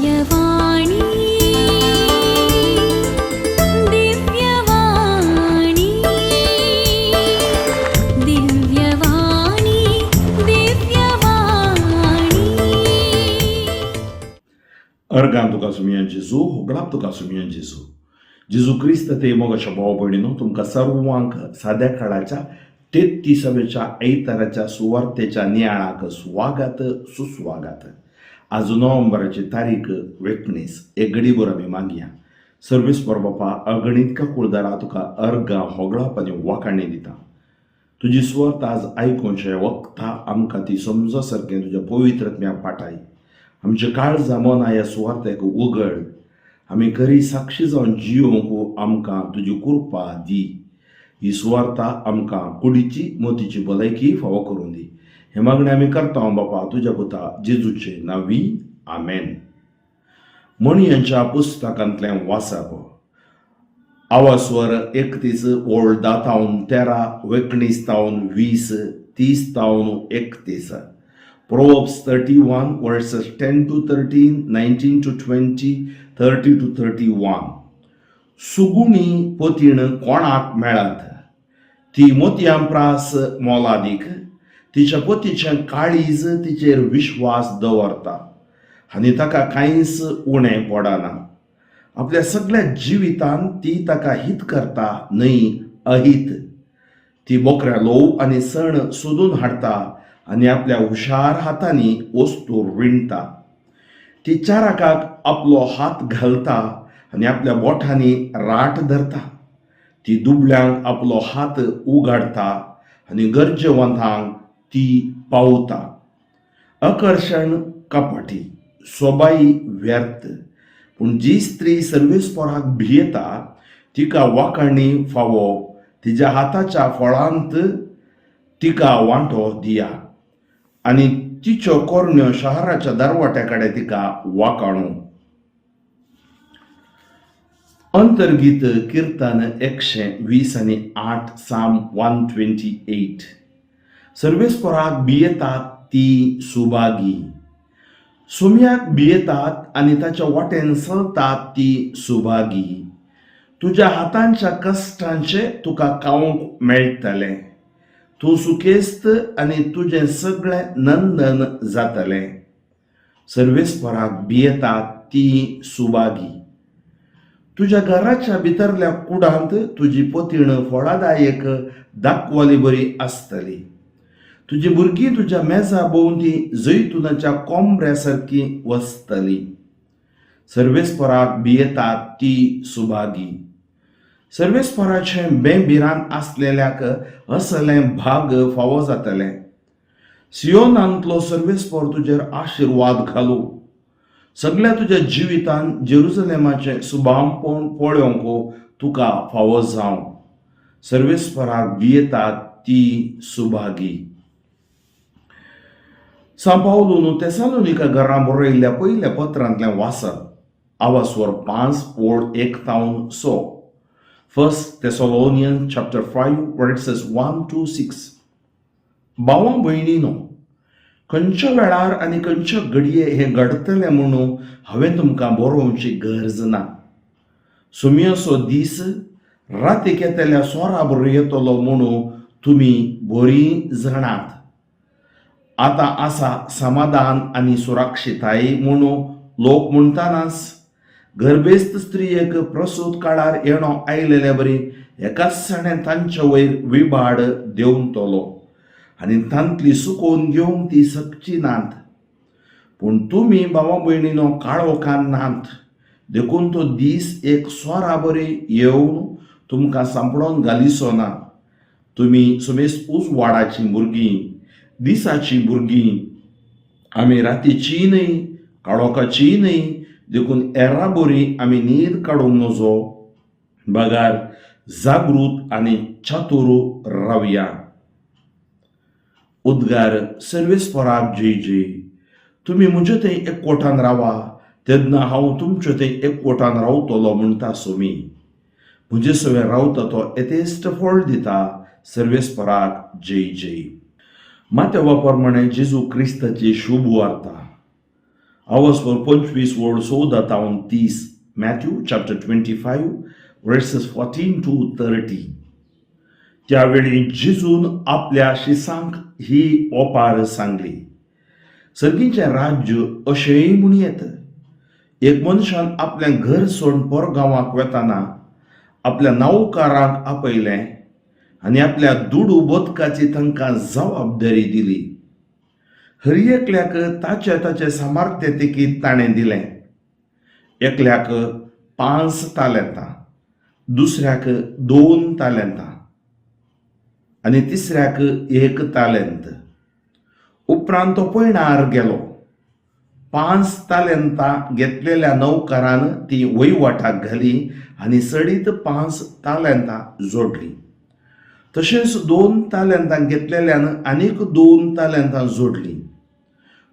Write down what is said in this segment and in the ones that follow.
दिव्यवाणी, दिव्यवाणी, दिव्यवाणी, दिव्यवाणी. अर्गां तुका सुमया जेजू, होगडाप तुका सुमया जेजू. जेजू क्रिस्त ते मोगाच्या भाव भयणीनो, तुमकां सर्वांक साद्या काळाच्या 33व्याच्या आयताराच्या सुवार्तेच्या नियाळाक स्वागत, सुस्वागत. आज नोव्हेंबराची तारीख 19. एक घडीभर आमी मागया. सर्वेस्पर बापा, अगणीत काकुळदारा, तुका अर्गां, होगळाप आनी वाखाणी दिता. तुजी सुवार्थ आज आयकुचे वखता आमकां ती समजो सारकें तुज्या पवित्र आत्म्याक पाठाय. आमचे काळजां मनां ह्या सुवार्थेक उगड. आमी खरी साक्षी जावन जियोंक आमकां तुजी कृपा दी. ही सुवार्ता आमकां कुडीची मोतीची भलायकी फावो करून दी. हे मागणें आमी करता बापा, तुज्या पुता जेजूचे नांवी, आमेन. म्हणयांच्या पुस्तकांतलें वाचप. आवास्वर 31, ओळ 10 तावन 13, 19 तावन 20, 30 तावन 31. Proverbs 31 verses 10 to 13, 19 to 20, 30 to 31. सुगुणी पतीण कोणाक मेळत? ती मोतयां प्रास मोलादीक. तिच्या पतीचें काळीज तिचेर विश्वास दवरता आनी ताका कांयच उणें पडना. आपल्या सगळ्या जिवितान ती ताका हित करता, न्हय अहित. ती बोकऱ्या लोव आनी सण सोदून हाडटा आनी आपल्या हुशार हातांनी वस्तू विणटा. ती चाराकाक आपलो हात घालता आनी आपल्या बोटांनी राट धरता. ती दुबळ्यांक आपलो हात उगाडटा आनी गरजेवंतांक ती पावता. आकर्शण कपाटी, सोबाई व्यर्थ, पूण जी स्त्री सर्वेस्पराक भियेता तिका वाखाणी फावो. तिज्या हाताच्या फळांत तिका वांटो दिया आनी तिच्यो कोरण्यो शहराच्या दरवाट्या कडेन तिका वाकाणू. अंतर्गीत किर्तन 128, Psalm 128. सर्वेस्पराक भियेतात ती सुभागी. सुम्याक भियेतात आनी ताच्या वाटेन चलतात ती सुभागी. तुज्या हातांच्या कश्टांचे तुका खावंक मेळटलें. तूं सुखेस्त आनी तुजें सगळें नंदन जातलें. सर्वेस्पराक भियेतात ती सुभागी. तुज्या घराच्या भितरल्या कुडांत तुजी पतीण फळादायक दाखवाली बरी आसतली. तुजी भुरगीं तुज्या मेजा भोंवती जैतुनाच्या कोंबऱ्या सारकी वसतली. सर्वेस्पराक भियेतात ती सुभागी. सर्वेस्पराचें बेभिरान आसलेल्याक असलें भाग फावो जातलें. सियोनांतलो सर्वेस्पर तुजेर आशिर्वाद घालूं. सगळ्या तुज्या जिवितान जेरुजलेमाचें सुभामपण पळोवंक तुका फावो जावं. सर्वेस्पराक भियेतात ती सुभागी. सांव पावलून तेसालोनिका घरां बरयल्ल्या पयल्या पत्रांतलें वाचप. आवास्वर 5, ओळ 1 तावन 6. First Thessalonian chapter 5 verses 1 to 6. भावां भयणीनो, खंयच्या वेळार आनी खंयच्या घडये हें घडटलें म्हणून हांवें तुमकां बरोवची गरज ना. सुमयाचो दीस रातीक येतल्या सोरा बरो येतलो म्हणून तुमी बरीं जाणात. आतां आसा समाधान आनी सुरक्षिताय म्हणून लोक म्हणटनाच गर्भेस्त स्त्रियेक प्रसूत काळार येणो आयलेले बरी एकाच सणें तांचे वयर विबाड देंवतलो आनी तांतली सुकोवन घेवंक ती सकची नात. पूण तुमी, भावा भयणीनो, काळोखान नात, देखून तो दीस एक सोरा बरी येवन तुमकां सांपडोन घालिसो ना. तुमी सुमेस उजवाडाचीं भुरगीं, दिसाचीं भुरगीं. आमी रातीची न्हय, काळोखाची न्हय. देखून एरा बरी आमी न्हीद काडूंक नजो, बगार जागृत आनी चातुर रावया. उद्गार. सर्वेस्पराक जय जय. तुमी म्हजे थंय एकवटान रावा, तेन्ना हांव तुमचे थंय एकवटान रावतलो म्हणटा सोमी. म्हजे सवें रावता तो येतेश्ट फळ दिता. सर्वेस्पराक जय जय. मात्या प्रमाणे जेजू क्रिस्ताची शुभ वार्ता. आवाज 25 वळ 14 तावन 30. Matthew chapter 25 verses 14 to 30. त्यावेळी जेजून आपल्या शिसांक ही ओपार सांगली, सर्गीचें राज्य अशेंय म्हूण येत, एक मनशान आपलें घर सोडून परगांवाक वेताना आपल्या नावकारांक आपयलें आनी आपल्या दुडू बदकाची तांकां जबाबदारी दिली. हर एकल्याक ताचे ताचे सामर्थ्य तिकीत ताणें दिलें. एकल्याक 5 तालेंतां, दुसऱ्याक 2 तालेंतां आनी तिसऱ्याक 1 तालेंत. उपरांत तो पयणार गेलो. 5 तालेंतां घेतलेल्या नौकरान ती वयवाटाक घाली आनी सडीत 5 तालेंतां जोडली. तशेंच 2 तालेंतां घेतलेल्यान आनीक 2 तालेंतां जोडली.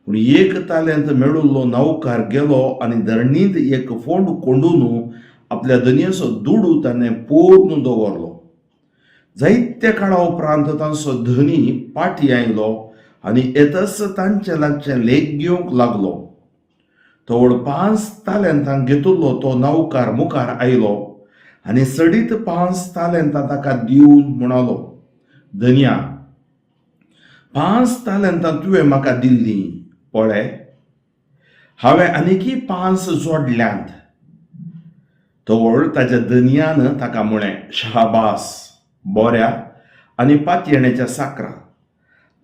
पूण 1 तालेंत मेळिल्लो नौकार गेलो आनी धरणींत एक फोंड कोंडून आपल्या धनयेचो दुडू ताणें पोरून दवरलो. जायत्या काळा उपरांत तांचो धनी पाटी आयलो आनी येतच तांचे लागचें लेख घेवंक लागलो. तवळ 5 तालेंतां घेतिल्लो तो नौकार मुखार आयलो आनी सडीत 5 तालेंतां ताका दिवन म्हणालो, धनया, 5 तालेंतां तुवें म्हाका दिल्लीं, पळय हांवें आनीकी 5 जोडल्यांत. तवळ ताच्या धनयान ताका म्हळें, शाबास, बऱ्या आनी पातयेण्याच्या साकरा,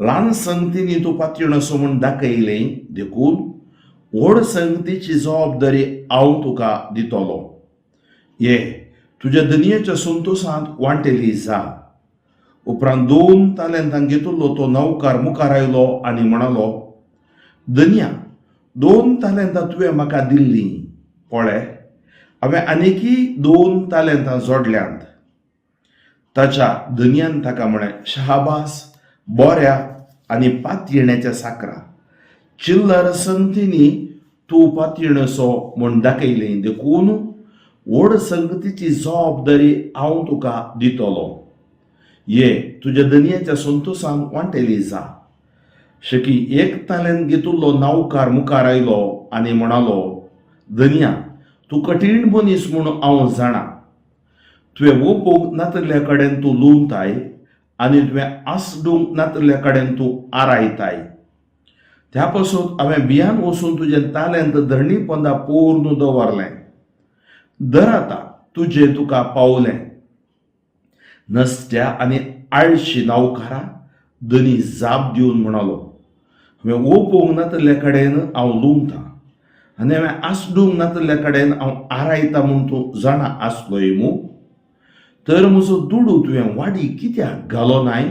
ल्हान संगतींनी तूं पातयेणसो म्हूण दाखयलें, देखून व्हड संगतीची जबाबदारी हांव तुका दितलो. ये तुज्या धनयेच्या संतोशांत वांटेली जा. उपरांत 2 तालेंतां घेतिल्लो तो नौकार मुखार आयलो आनी म्हणालो, धनया, 2 तालेंतां तुवें म्हाका दिल्लीं, पळय हांवें आनीकी 2 तालेंतां जोडल्यांत. ताच्या धनयान ताका म्हळें, शाबास, बऱ्या आनी पातयेण्याच्या साकरा, चिल्लर संगतींनी तूं पातयेणसो म्हूण दाखयलें, देखून व्हड संगतीची जबाबदारी हांव तुका दितलो. ये तुज्या धनयेच्या संतोशान वांटेली जा. शकी 1 तालेंत घेतिल्लो नौकार मुखार आयलो आनी म्हणालो, धनया, तूं कठीण मनीस म्हूण हांव जाणा. तुवें ओपूंक नातिल्ल्या कडेन तूं लुवताय आनी तुवें आसडूंक नातिल्ल्या कडेन तूं आरायताय. त्या पासून हांवें भियान वचून तुजें तालेंत धरणी पोंदा पोरून दवरलें. दर आतां तुजें तुका पावलें. नसत्या आनी आळशी नौकारा, धनी जाप दिवन म्हणालो, हांवें ओपोवंक नातिल्ल्या कडेन हांव लुवतां आनी हांवें आसडूंक नातिल्ल्या कडेन हांव आरायता म्हूण तूं जाणा आसलोय मू. तर म्हजो दुडू तुवें वाडी कित्याक घालो नाय?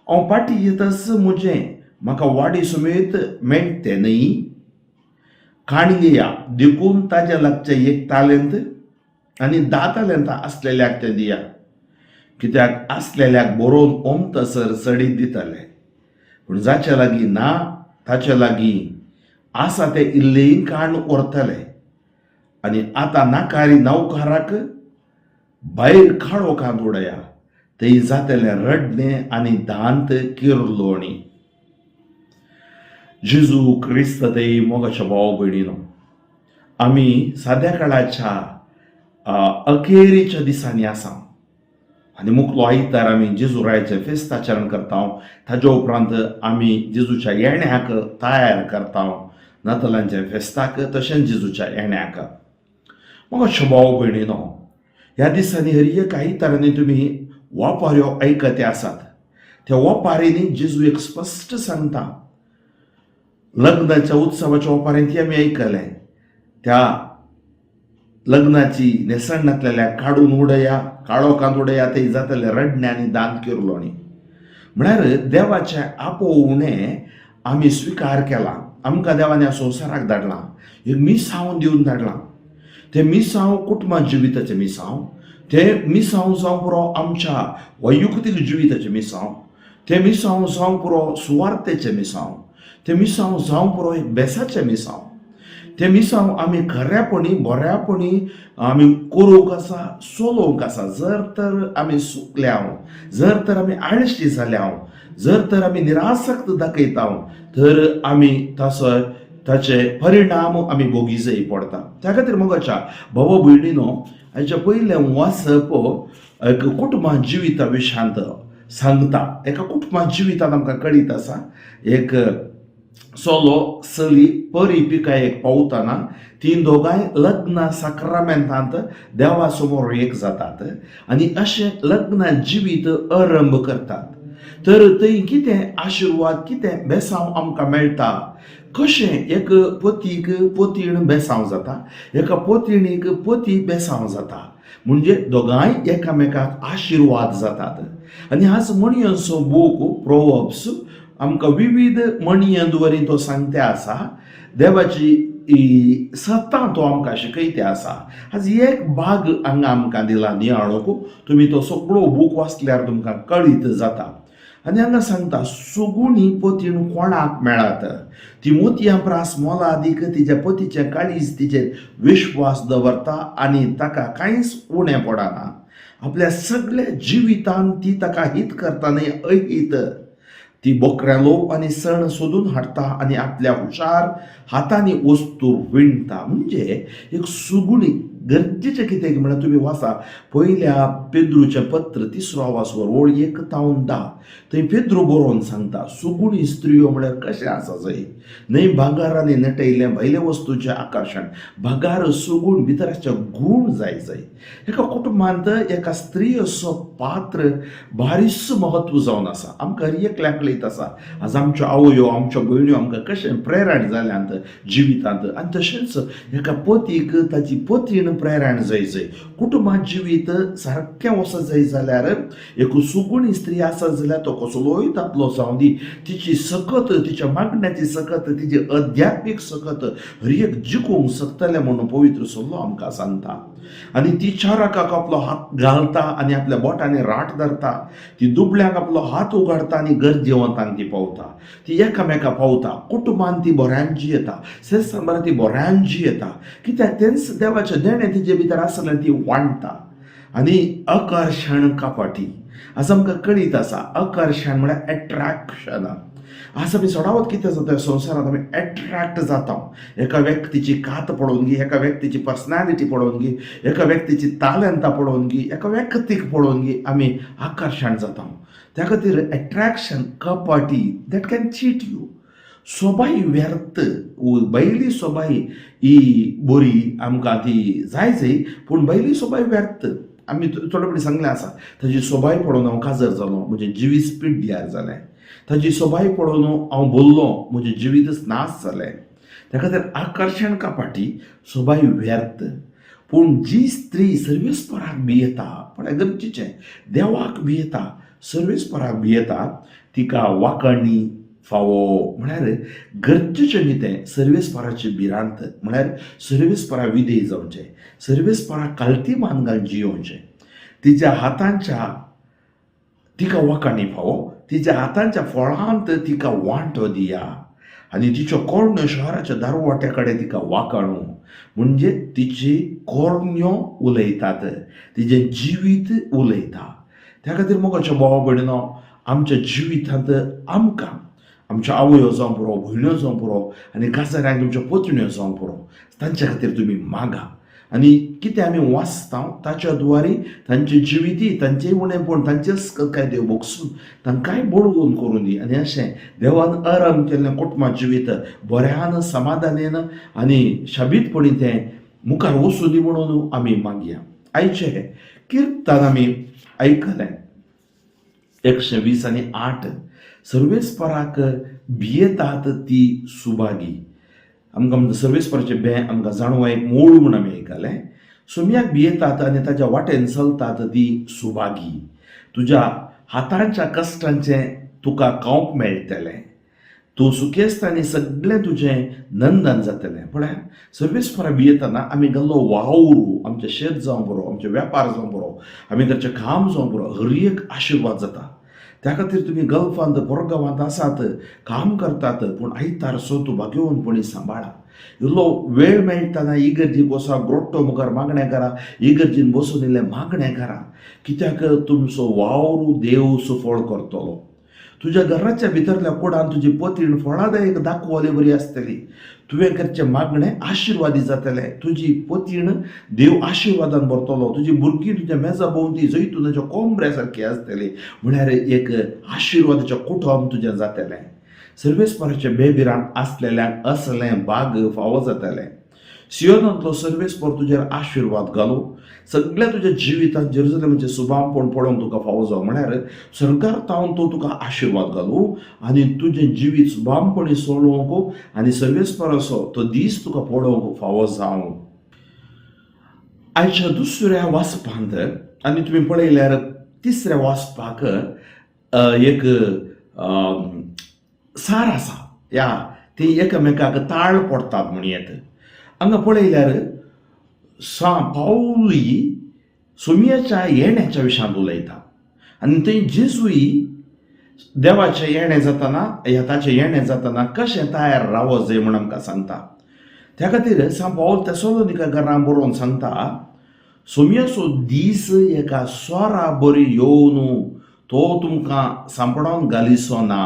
हांव पाटी येताच म्हजें म्हाका वाडी समेत मेळटें न्हय? काणगेया देखून ताज्या लागचें 1 तालेंत आनी 10 तालेंतां आसलेल्याक तें दिया, कित्याक आसलेल्याक बरोवन ओमतसर चडीत दितले, पूण जाचे लागीं ना ताचे लागीं आसा तें इल्लेंय काण व्हरतले. आनी आतां नाकारी नौकाराक भायर काळोखांत उडया, थंय जातलें रडणें आनी दांत किरलोणी. जेजू क्रिस्त ते मोगाच्या भाव भयणीनो, आमी साद्या काळाच्या अखेरीच्या दिसांनी आसा आनी मुकलो आयतार आमी जेजू रायाचें फेस्ताचरण करता. ताज्या उपरांत आमी जेजूच्या येण्याक तयार करता, नातलांच्या फेस्ताक तशेंच जेजूच्या येण्याक. मोगाच्या भाव भयणीनो, ह्या दिसांनी हर एक आयतारांनी तुमी वापाऱ्यो आयकते आसात. त्या वपारींनी जेजू एक स्पश्ट सांगता. लग्नाच्या उत्सवाच्या वपारींत ती आमी आयकलें, त्या लग्नाची न्हेसण नातलेल्या काडून उडया, काळोखांत उडया, ते जातले रडणे आनी दांत किरलोणी. म्हळ्यार देवाचें आपोवणें आमी स्विकार केलां. आमकां देवान ह्या संवसाराक धाडलां, एक मिसांव दिवन धाडलां. तें मिसांव कुटुंबा जिविताचें मिसांव, तें मिसांव जावं पुरो आमच्या वैयक्तीक जिविताचें मिसांव, तें मिसांव जावं पुरो सुवार्थेचें मिसांव, तें मिसांव जावं पुरो एक बेसाचें मिसांव. तें मिसांव आमी खऱ्यापणी बऱ्यापणी आमी करूंक आसा, चलोवंक आसा. जर तर आमी सुकल्या, जर तर आमी आळशी जाल्या, जर तर आमी निरासक्त दाखयता, तर आमी तसो ताचे परिणाम आमी भोगीजय पडटा. त्या खातीर मोगाच्या भाव भयणीनो, हाच्या पयलें वाचप एक कुटुंबा जिविता विशयांत सांगता. एका कुटुंबा जिवितांत आमकां कळीत आसा, एक चलो चली परी पिकायेक पावतना तीं दोगांय लग्न साक्रामेंतांत देवा समोर एक जातात आनी अशें लग्न जिवीत आरंभ करतात. तर थंय कितें आशिर्वाद, कितें बेसांव आमकां मेळटा, कशें एक पतीक पतीण बेसांव जाता, एका पतीणीक पती बेसांव जाता, म्हणजे दोगांय एकामेकाक आशिर्वाद जातात. आनी आज म्हणयांचो बूक प्रोवर्ब्स आमकां विविध म्हणयां तो सांगते आसा. देवाची ही सत्ता तो आमकां शिकयते आसा. आज एक भाग हांगा आमकां दिला नियाळूंक. तुमी तो सगळो बूक वाचल्यार तुमकां कळीत जाता. आनी हांगा सांगता, सुगुणी पतीण कोणाक मेळत? ती मोतयां प्रास मोलादीक. तिच्या पतीचें काळीज तिचेर विश्वास दवरता आनी ताका कांयच उणें पडना. आपल्या सगळ्या जिवितान ती ताका हित करता, न्हय अहीत. ती बोकऱ्यां लोव आनी सण सोदून हाडटा आनी आपल्या हुशार हातांनी वस्तू विणटा. म्हणजे एक सुगुणी गरजेचें कितें म्हळ्यार, तुमी वाचा पयल्या पेद्रूचें पत्र तिसरो आवासवर ओळ 1 तावन 10. थंय पेद्रू बरोवन सांगता, सुगुणी स्त्रियो म्हळ्यार कशें आसा जंय न्हय भांगारांनी नटयल्लें भायल्या वस्तूचें आकर्शण, भागार सुगूण भितर आसचे गूण जाय जाय. एका कुटुंबांत एका स्त्रीचो पात्र बारीस म्हत्व जावन आसा. आमकां हर एकल्याक कळीत आसा, आज आमच्यो आवयो, आमच्यो भयण्यो आमकां कशें प्रेरण जाल्यांत जिवितांत. आनी तशेंच एका पतीक ताची पतीण प्रेरण जाय जाय. कुटुंबात जिवीत सारकें वचत जाय जाल्यार एक सुगुणी स्त्री आसत जाल्यार तो कसलोय दादलो जावं दी, तिची सकत, तिच्या मागण्याची सकत, तिची अध्यात्मीक सकत हर एक जिखूंक शकतलें म्हणून पवित्र सल्लो आमकां सांगता. आनी ती चाराकाक आपलो हात घालता आनी आपल्या बोटांनी राट धरता. ती दुबळ्यांक आपलो हात उगाडता आनी गरजेवंतांक ती पावता. ती एकामेका पावता. कुटुंबान ती बऱ्यान जियेता, सेस्तान ती बऱ्यान जियेता, कित्याक तेंच देवाचें देणें तिजे भितर आसलें, ती वांट्टा. आनी आकर्शण कपाटी आज आमकां कळीत आसा. आकर्शण म्हळ्यार एट्रॅक्शन. आज आमी चडावत कितें जाता, संवसारांत आमी एट्रॅक्ट जाता. एका व्यक्तीची कात पळोवन गी, एका व्यक्तीची पर्सनॅलिटी पळोवन गी, एका व्यक्तीची तालेंतां पळोवन गी, एका व्यक्तीक पळोवन गी आमी आकर्शण जाता. त्या खातीर attraction कपाटी, that can cheat you. सोबाय व्यर्थ. बैली सोबाय ही बरी, आमकां ती जाय जाय, पूण बैली सोबाय व्यर्थ. आमी थोडे फावटी सांगलें आसा, ताजी सोबाय पळोवन हांव काजर जालो, म्हजें जिवीत पिड्ड्यार जालें. ताजी सोबाय पळोवन हांव बोल्लो, म्हजें जिवीतच नाश जालें. त्या खातीर आकर्शण कपाटी, सोबाय व्यर्थ. पूण जी स्त्री सर्वेस्पराक भियेता, पण गरजेचें देवाक भियेता, सर्वेस्पराक भियेता, तिका वाकणी फावो. म्हळ्यार गरजेचें कितें? सर्वेस्पराची भिरांत म्हळ्यार सर्वेस्परा विधेय जावचें, सर्वेस्परा कालती मान घालून जियोवचें. तिच्या हातांच्या तिका वाकाणी फावो. तिच्या हातांच्या फळांत तिका वांटो दिया आनी तिच्यो कोरण्यो शहराच्या दारवाट्या कडेन तिका वाकाणू. म्हणजे तिची कोरण्यो उलयतात, तिजें जिवीत उलयता. त्या खातीर मोगाच्या भावा भयणीनो, आमच्या जिवितांत आमकां आमच्यो आवयो जावं पुरो, भयण्यो जावं पुरो आनी काजाऱ्यांक तुमच्यो पत्न्यो जावं पुरो, तांच्या खातीर तुमी मागा. आनी कितें आमी वाचता ताच्या द्वारे तांचे जिविती तांचेय उणेपण, तांचेच काय देव भोगसून तांकांय बळगून करून दी. आनी अशें देवान आराम केल्लें कुटुंबा जिवीत बऱ्यान, समाधानेन आनी शाबीतपणी तें मुखार वचूं दी म्हणून आमी मागया. आयचें किर्तन आमी आयकलें 120 आनी 8. सर्वेस्पराक भियेतात ती सुभागी. आमकां सर्वेस्पराचें बें आमकां जाणवा एक मूळ म्हूण आमी आयकलें. सोम्याक भियेतात आनी ताच्या वाटेन चलतात ती सुभागी. तुज्या हातांच्या कश्टांचें तुका खावंक मेळटलें. तूं सुखेस्त आनी सगळें तुजें नंदन जातलें. पळय, सर्वेस्परा भियेतना आमी घाल्लो वावर, आमचें शेत जावं बरो, आमचें वेपार जावं बरो, आमी करचें काम जावं बरो, हर एक आशिर्वाद जाता. त्या खातीर तुमी गल्फांत परगांवांत आसात, काम करतात, पूण आयतार सो भाग्यवंतपणी सांबाळा. इल्लो वेळ मेळटना इगर्जीक वचा, ग्रोट्टो मुखार मागणें करा, इगर्जीन बसून इल्लें मागणें करा, कित्याक तुमचो वावर देव सुफळ करतलो. तुज्या घराच्या भितरल्या कुडान तुजी पतीण फळादायक दाखवले बरी आसतली. तुवें करचें मागणें आशिर्वादी जातलें. तुजी पतीण देव आशिर्वादान भरतलो. तुजी भुरगीं तुज्या मेजा भोंवती जैतुनाच्या कोंबऱ्या सारकी आसतली. म्हळ्यार एक आशिर्वादाचें कुटुंब तुजें जातलें. सर्वेस्पराच्या बेबिरान आसलेल्यांक असलें बाग फावो जातलें. सियोनांतलो सर्वेस्पर तुजेर आशिर्वाद घालूं. सगळ्या तुज्या जिवितांत जेरुजलेमाचें सुभावपण पळोवंक तुका फावो जावं. म्हळ्यार सरकार तावन तो तुका आशिर्वाद घालूं आनी तुजें जिवीत सुभावपणी चलोवंक आनी सर्वेस्पराचो तो दीस तुका पळोवंक फावो जावं. आयच्या दुसऱ्या वाचपांत आनी तुमी पळयल्यार तिसऱ्या वाचपाक एक सार आसा या ती एकामेकाक ताळ पडटात म्हण येत. हांगा पळयल्यार सा पावलूय सोमयाच्या येण्याच्या विशयांत उलयता आनी थंय जेजूय देवाचें येणें जातना ह्या ताचें येणें जातना कशें तयार रावप जाय म्हूण आमकां सांगता. त्या खातीर सा पावल तेसलोनिका घरां बरोवन सांगता, सोमयाचो दीस एका सोरा बरी येवन तो तुमकां सांपडोवन घालिचो ना.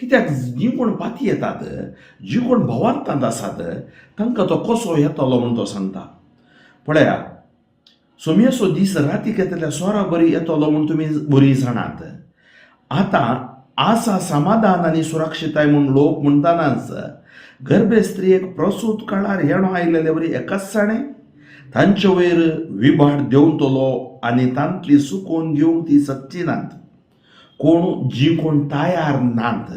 कित्याक जीं कोण पाती येतात, जीं कोण भवार्थांत आसात, तांकां तो कसो येतलो म्हूण तो सांगता. पळया, सोमयाचो दीस रातीक येतल्या सोरा बरी येतलो म्हूण तुमी बरी जाणात. आतां आसा समाधान आनी सुरक्षिताय म्हूण लोक म्हणटनाच गर्भे स्त्रियेक प्रसूत काळार येणो आयलेले वरी एकाच साणें तांचे वयर विभाट देंवतलो आनी तांतली सुकोवन घेवंक ती सकची नात. कोण जीं कोण तयार नात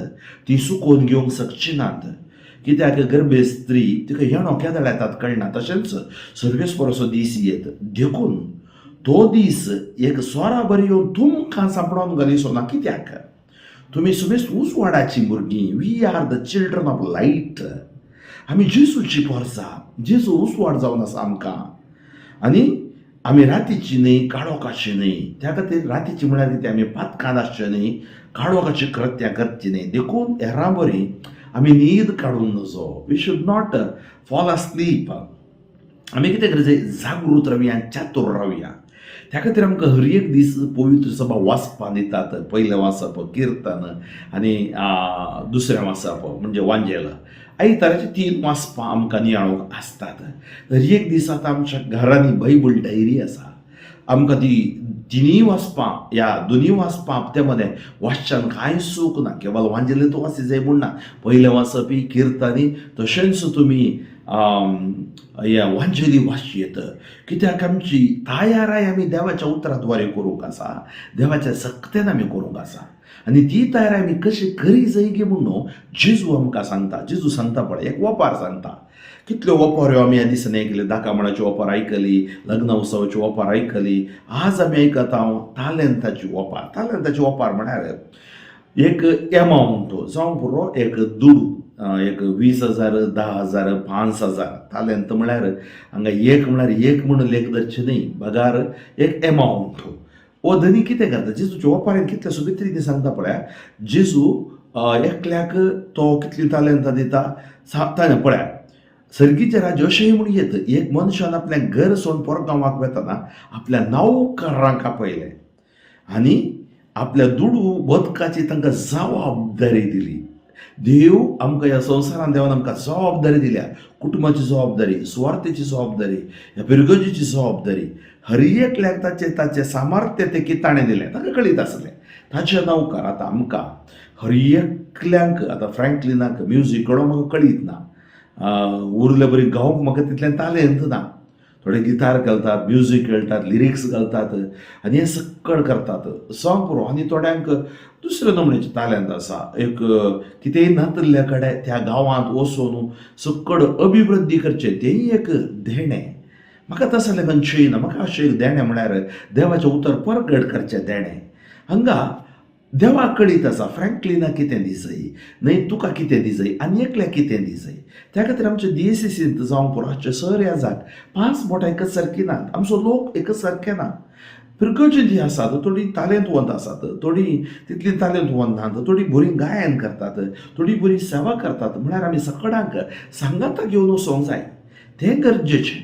ती सुकोवन घेवंक शकची नात. कित्याक गर्भे स्त्री तिका येणो केदळ येतात कळना. तशेंच सर्वेस्पराचो दीस येत. देखून तो दीस एक सोरा बरी येवन तुमकां सांपडोवन घालिचो ना. कित्याक तुमी सुमेस्त उजवाडाचीं भुरगीं. We are the children of light. आमी जेजूची पोरसां. जेजू उजवाड जावन आसा आमकां आनी आमी रातीची न्हय, काळोखाची न्हय. त्या खातीर रातीची म्हळ्यार कितें, आमी पातकान आसचे न्हय, काळोखाची कृत्यां करची न्हय. देखून हेरां बरी आमी न्हीद काडूंक नजो. We should not fall asleep. आमी कितें करचें, जागृत रावया, चातूर रावया. त्या खातीर आमकां हर एक दीस पवित्र सभा वाचपाक दितात. पयलें वाचप किर्तन आनी दुसरें वाचप म्हणजे वांजेल. आयताराची तीन वाचपां आमकां नियाळूंक आसतात. हर एक दीस आतां आमच्या घरांनी बायबल डायरी आसा. आमकां ती तिनूय वाचपां ह्या दोनूय वाचपां हप्त्या मदें वाचच्यान कांय चूक ना. केवल वांजेल तूं वाची जाय म्हूण ना. पयलें वाचपी किर्तनी तशेंच तुमी हें वांजेली वाचयेत. कित्याक आमची तयाराय आमी देवाच्या उतरा द्वारे करूंक आसा, देवाच्या सक्तेन आमी करूंक आसा आनी ती तयारी आमी कशी करी जाय गे म्हूण जेजू आमकां सांगता. जेजू सांगता पळय, एक ओपार सांगता. कितल्यो ओपाऱ्यो आमी ह्या दिसांनी आयकल्यो. दाकामणाची ओपार आयकली, लग्न उत्सवाची ओपार आयकली. आज आमी आयकता तालेंताची ओपार. तालेंताची ओपार म्हळ्यार एक एमावंट जावं पुरो, एक दुडू, एक 20,000, 10,000, 5,000. तालेंत म्हळ्यार हांगा एक म्हळ्यार एक म्हूण लेख धरचें न्हय, बगार एक एमावंट. हो धनी कितें करता, जेजूच्या ओपारीन कितले सोबीत रितीन सांगता पळया. जेजू एकल्याक तो कितलीं तालेंतां दिता ताणें पळया. सर्गीचें राज्य अशेंय म्हूण येत, एक मनशान आपलें घर सोडून परगांवाक वेतना आपल्या नवकरांक आपयलें आनी आपल्या दुडू बदकाची तांकां जबाबदारी दिली. देव आमकां ह्या संवसारान देवान आमकां जबाबदारी दिल्या. कुटुंबाची जबाबदारी, सुवार्थेची जबाबदारी, ह्या पिरगर्जेची जबाबदारी. हर एकल्याक ताचें ताचें सामर्थ्य तें कितें ताणें दिलें ताका कळीत आसलें. ताचे नवकार आतां आमकां हर एकल्यांक, आतां फ्रँकलिनाक म्युजीक कळो म्हाका कळीत ना, उरले बरी गावंक म्हाका तितलें तालेंत ना. थोडे गिटार घालतात, म्युजीक खेळटात, लिरिक्स घालतात आनी हें सक्कड करतात सॉंग पुरो. आनी थोड्यांक दुसरे नमणेचें तालेंत आसा. एक कितेंय नातिल्ल्या कडेन त्या गांवांत वचून सक्कड अभिवृद्धी करचें तेंय एक देणें. म्हाका तसलें खंयचेंय ना. म्हाका अशें एक देणें म्हळ्यार देवाचें उतर परगट करचें देणें. हांगा देवाक कळीत आसा फ्रँकलिनाक कितें दिसय न्हय, तुका कितें दिसय आनी एकल्याक कितें दिसय. त्या खातीर आमचे डीएसीसींत जावं पुरो, आजचे सर ह्या जाग पांच बोटां एकच सारकीं नात. आमचो लोक एकच सारके ना. पिरगर्जी जी आसात थोडीं तालेंतवंत आसात, थोडीं तितलीं तालेंतवंत नात, थोडीं बरीं गायन करतात, थोडीं बरी सेवा करतात. म्हळ्यार आमी सकडांक सांगाता घेवन वचोंक जाय, तें गरजेचें.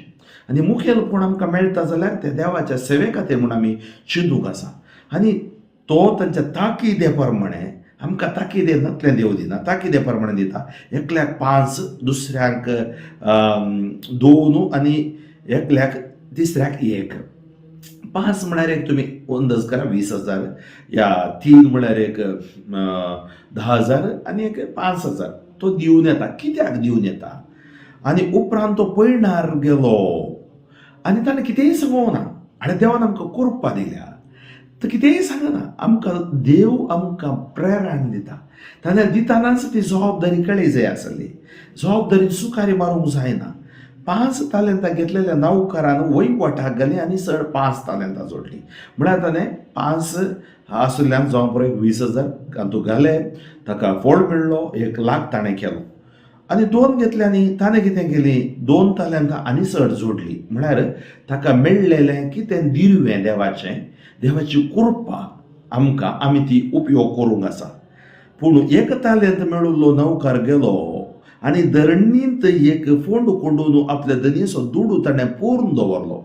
आनी मुखेलपण आमकां मेळटा जाल्यार तें देवाच्या सेवे खातीर म्हूण आमी चिंतूंक आसा. आनी तो तांच्या ताकीदे प्रमाणे आमकां ताकीदे नातलें देव दिना, ताकीदे प्रमाणे दिता. एकल्याक 5, दुसऱ्यांक 2 आनी एकल्याक तिसऱ्याक 1. 5 म्हळ्यार एक तुमी अंदाज करा 20,000, या 3 म्हळ्यार एक 10,000 आनी एक 5,000 तो दिवन येता. कित्याक दिवन येता? आनी उपरांत तो पयणार गेलो आनी ताणें कितेंय सांगूंक ना. आनी देवान आमकां कृपा दिल्या, तर कितेंय सांगना. आमकां देव आमकां प्रेरण दिता. ताणें दितनाच ती जबाबदारी कळी जाय आसली. जबाबदारी सुकारी मारूंक जायना. 5 तालेंतां घेतलेल्या नौकरान वयवटाक घाली आनी चड 5 तालेंतां जोडली. म्हळ्यार ताणें 5 आशिल्ल्यान जावं पुरो 20,000 तातूंत घाले, ताका फळ मेळ्ळो, 1 लाख ताणें केलो. आनी 2 घेतल्यानी ताणें कितें केली, 2 तालेंतां आनी चड जोडली. म्हळ्यार ताका मेळ्ळेलें कितें दिरवें देवाचें, देवाची कृपा आमकां, आमी ती उपयोग करूंक आसा. पूण 1 तालेंत मेळिल्लो नौकर गेलो आनी धरणींत एक फोंड कोंडून आपल्या धनयेचो दुडू ताणें पुरून दवरलो.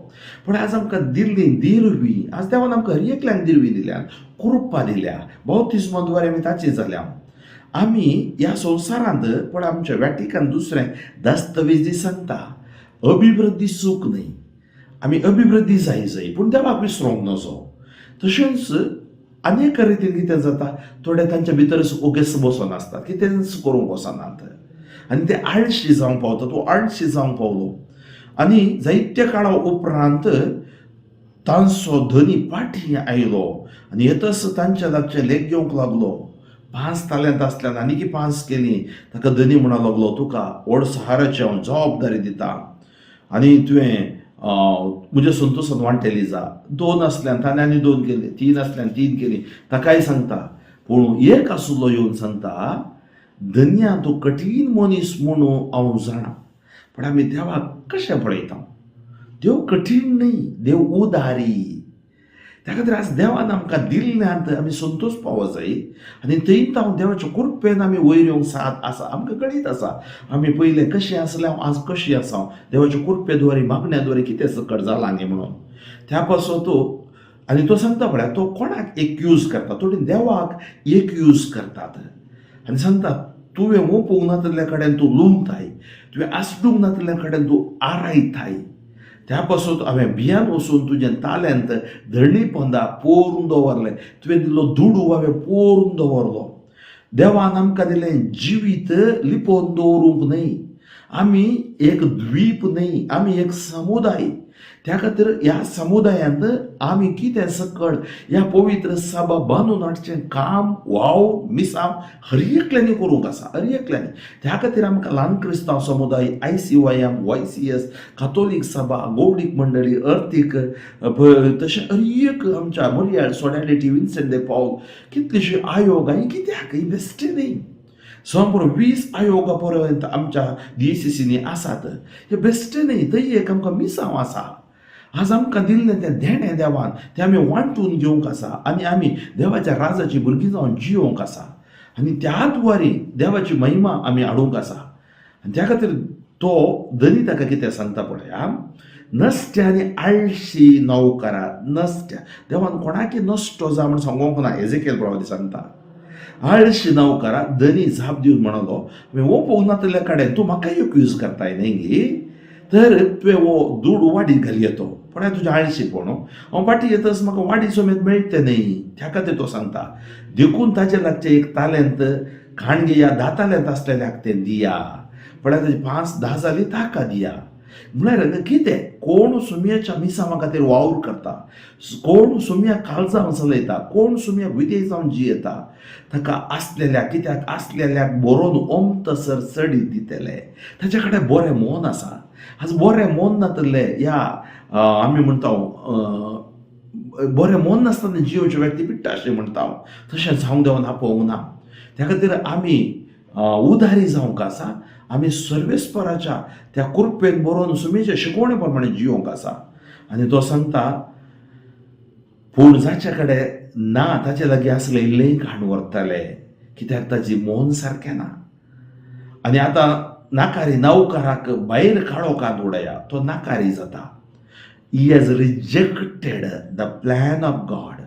पूण आज आमकां दिल्ली दिरवी, आज देवान आमकां हर एकल्याक दिरवी दिल्या, कृपा दिल्या, बाप्तिस्मा द्वारे आमी ताची जाल्या. आमी ह्या संवसारांत पण आमच्या वॅटिकन दुसरें दस्तवेजी सांगता अभिवृद्धी सूख न्हय. आमी अभिवृद्धी जाय जाय, पूण देवाक विसरोंक नजो. तशेंच अनेक रितीन कितें जाता, थोडे तांच्या भितर ओगेच बसून आसतात, कितेंच करूंक वचनात आनी ते आळशी जावंक पावता. तो आळशी जावंक पावलो आनी जायत्या काळा उपरांत तांचो धनी पाठी आयलो आनी येतच तांच्या लागचें लेख घेवंक लागलो. 5 तालेंत आसल्यान आनीक 5 केली. ताका धनी म्हणूंक लागलो, तुका व्हड सहाराची हांव जबाबदारी दिता आनी तुवें म्हज्या संतोशान वांटेली जा. 2 आसल्यान ताणें आनी 2 केली, 3 आसल्यान 3 केली. ताकाय सांगता. पूण 1 आसलो येवन सांगता, धनया तूं कठीण मनीस म्हणून हांव जाणा, पूण आमी देवाक कशें पळयता? देव कठीण न्हय, देव उदारी. त्या खातीर आज देवान आमकां दिल्ल्यांत आमी संतोश पावो जाय आनी थंय हांव देवाच्या कृपेन आमी वयर येवंक साथ आसा. आमकां कळीत आसा आमी पयलें कशें आसलें, हांव आज कशी आसा, देवाच्या कृपे द्वारे मागण्या द्वारे कितें सकट जालां न्ही म्हणून. त्या पासून तो आनी तो सांगता पळय, तो कोणाक एक्यूज करता, थोडी देवाक एक्यूज करतात आनी सांगता, तुवें ओपूंक नातिल्ल्या कडेन तूं लुंवताय, तुवें आसडूंक नातिल्ल्या कडेन तूं आरायताय. त्या पासून हांवें भियान वचून तुजें तालेंत धरणी पोंदा पोरून दवरलें, तुवें दिल्लो दुडू हांवें पोरून दवरलो. देवान आमकां दिलें जिवीत लिपोवन दवरूंक न्हय. आमी एक द्वीप न्हय, आमी एक समुदाय. त्या खातीर ह्या समुदायांत आमी कितें सकळ ह्या पवित्र सभा बांदून हाडचें काम वाव मिसांव हर एकल्यांनी करूंक आसा, हर एकल्यांनी. त्या खातीर आमकां ल्हान क्रिस्तांव समुदाय, ICYM, YCS, कातोलीक सभा, गौडीक मंडळी, अर्थीक, तशें हर एक आमच्या मोरियाळ सोडॅलिटी, विन्सेंट दे पावल, कितलीशी आयोगां ही कित्याक ही बेश्टी न्ही. संपूर्ण 20 आयोगा पर्यंत आमच्या DCCनी आसात, हे बेश्टे न्ही. थंय एक आमकां मिसांव आसा. आज आमकां दिल्लें तें देणें देवान तें आमी वांटून घेवंक आसा आनी आमी देवाच्या राजाची भुरगीं जावन जियोवंक आसा आनी त्या द्वारे देवाची महिमा आमी हाडूंक आसा. आनी त्या खातीर तो धनी ताका कितें सांगता पळया, नश्ट्या आनी आळशी नौकरा, नश्ट्या. देवान कोणाकी नश्टो जा म्हण सांगूंक ना, एजेकेल प्रवादी सांगता. आळशी नौकरा धनी जाप दिवन म्हणलो, हांवें ओपोवंक नातिल्ल्या कडेन तूं म्हाका एक्यूज करताय न्ही गी, तर तुवें हो दुडू वाडीत घाली येतो, पण हांवें तुजें आळशीपण, हांव फाटीं येतच म्हाका वाडी समेत मेळटें न्ही. त्या खातीर तो सांगता, देखून ताजे लागचें 1 तालेंत खाण घेया, 10 तालेंत आसलेल्याक तें दिया, पळय ताजी 5 10 जाली ताका दिया. म्हळ्यार कितें, कोण सुमयाच्या मिसांवा खातीर वावर करता, कोण सुमया काळजां चलयता, कोण सुमया विधेय जावन जियेता, ताका आसलेल्या कित्याक आसलेल्याक बरोवन ओमतसर चडीत दितले. ताच्या कडेन बरें मन आसा. आज बरें मन नातिल्लें ह्या आमी म्हणटा बरें मन नासतना जियोवच्यो व्यक्ती पिट्टा अशें म्हणटा हांव, तशें जावंक देवान आपोवंक ना. त्या खातीर आमी उदारी जावंक आसा, आमी सर्वेस्पराच्या त्या कृपेन बरोवन सुमेच्या शिकवणे प्रमाणे जियोवंक आसा. आनी तो सांगता, पूण जाच्या कडेन ना ताचे लागीं आसलें इल्लेंय खाण व्हरतले, कित्याक ताजी मन सारकें ना. आनी आतां नाकारी नवकाराक भायर काळोखांत उडया, तो नाकारी जाता. He has rejected the plan of God.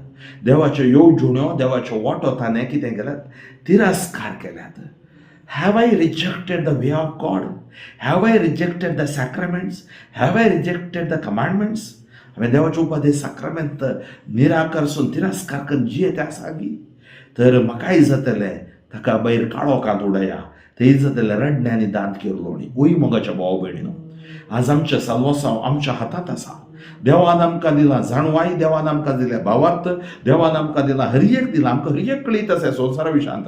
देवाच्यो येवजण्यो, देवाच्यो वाटो ताणें कितें केल्यात? तिरस्कार केल्यात. Have I rejected the way of God? Have I rejected the sacraments? Have I rejected the commandments? हांवें देवाचे उपदेश, साक्रामेंत निराकरसून, तिरस्कार करून जियेत आसा गी? तर म्हाकाय जातलें ताका भायर काळोखांत उडया, थंय जातलें रडणें आनी दांत किरलोणी. ओय मोगाच्या भाव भयणीनो, आज आमचें साल्वासांव आमच्या हातांत आसा. देवान आमकां दिला जाणवाय, देवान आमकां दिल्या भावार्थ, देवान आमकां दिला हर एक दिला. आमकां हर एक कळीत आसा संवसारा विशयांत.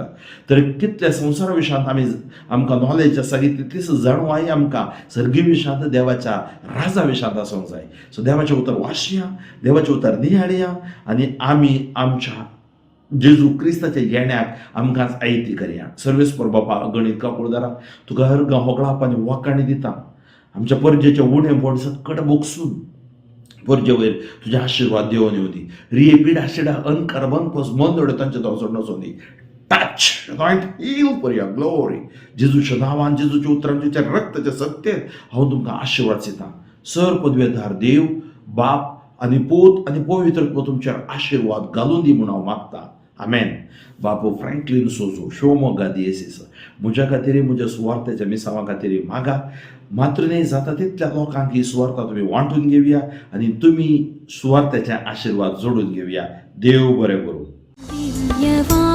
तर कितल्या संवसारा विशयांत आमी आमकां नॉलेज आसा की तितलीच जाणवाय आमकां सर्गी विशयांत, देवाच्या राजा विशयांत आसूंक जाय. सो देवाचें उतर वाचया, देवाचें उतर नियाळया आनी आमी आमच्या जेजू क्रिस्ताच्या येण्याक आमकां आयती करया. सर्वेस्पर बापा, अगणीत काकुळदारा, तुका अर्गां, होगळाप आनी वाखाणी दिता. आमच्या परजेचे उणें पोट सकट भोगसून परजे वयर तुजे आशिर्वाद देवन येवं दी. रिये पिडा शिडा अनकार बनकोस मंदोड तांचे तो वचून दी. Touch, anoint, heal for your glory. जेजूच्या नांवान, जेजूच्या उतरान, तुज्या रक्ताच्या सत्तेत हांव तुमकां आशिर्वाद दिता. सर पदवेदार देव बाप आनी पूत आनी पवित्र तुमच्यार आशिर्वाद घालून दी म्हूण हांव मागता. आमेन. बापू फ्रँकलीन सोजो, शिवमोग्गा दियेसीस, म्हज्या खातीर, म्हज्या सुवार्थाच्या मिसांवा खातीर मागा. मात्र न्ही, जाता तितल्या लोकांक ही सुवार्ता तुमी वांटून घेवया आनी तुमी सुवार्थाचे आशिर्वाद जोडून घेवया. देव बरें करूं. दिव्यवाणी.